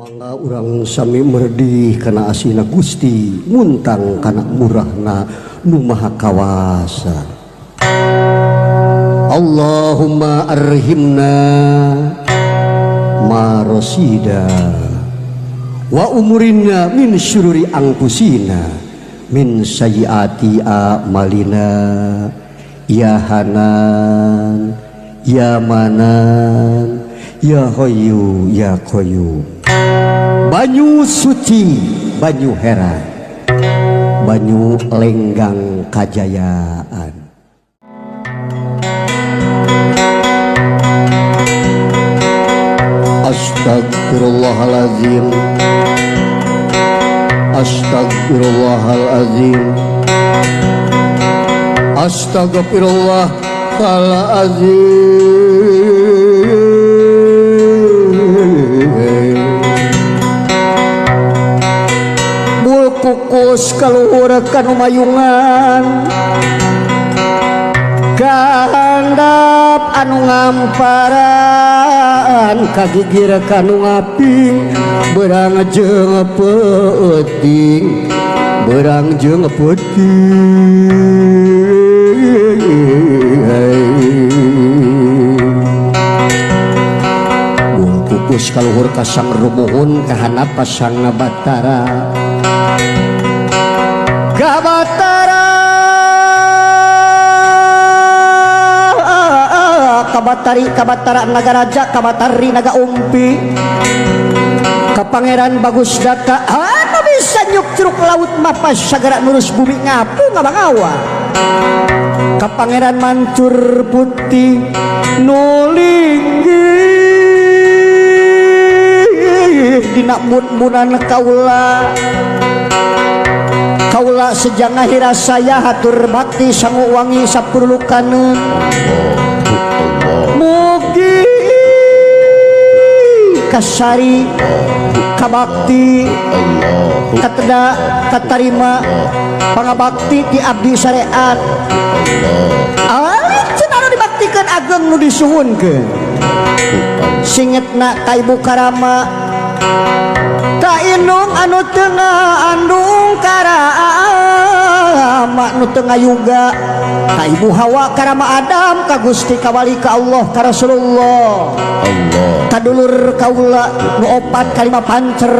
Mangga urang sami merdih kana asihna Gusti muntang kana murahna nu Maha Kawasa. Allahumma arhimna marosida wa umurina min syururi angpusina min sayyiati a'malina ya Hanan ya Manan ya Hayyu ya Qayyum. Banyu suci, banyu heran, banyu lenggang kajayaan. Astagfirullahalazim, astagfirullahalazim, astagfirullahalazim. Kukus kaluhur kanu mayungan kahandap anu ngamparan kagigir kanu ngaping berang jeung peuting berang jeung peuting. Kukus kaluhur kasang rumuhun kahanap pasang Batara Kabatara Kabatari Kabatara Nagaraja Kabatari Naga Umpi ka Pangeran Bagus Daka anu bisa nyuk curug laut mapas sagara nurus bumi ngapu ngabangawa ka Pangeran Mancur Putih nulinggih dina mun-munan kaula kaula sejang ngahira saya hatur bakti sangu wangi sapurlukaneun mugi kasari kabakti kateda katarima pangabakti ti abdi syariat alit cenah anu dibaktikeun ageng nu disuhunkeun singetna ka Ibu Karama ka indung anu teu ngandung karama nu teu ngayuga ka Ibu Hawa karama Adam ka Gusti ka Wali ka Allah ka Rasulullah Allah ka dulur kaula nu opat ka lima pancer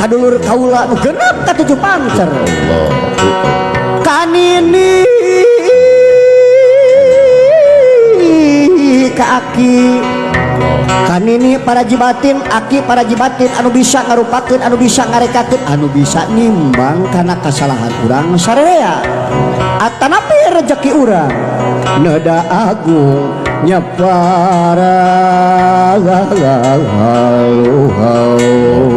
ka dulur kaula nu genep ka tujuh pancer Allah ka nini ka aki kanini para jibatin aki para jibatin anu bisa ngarupakeun anu bisa ngarekakeun anu bisa nimbang kana kasalahan urang sararea atanapi rezeki urang neda agung nyapara halu.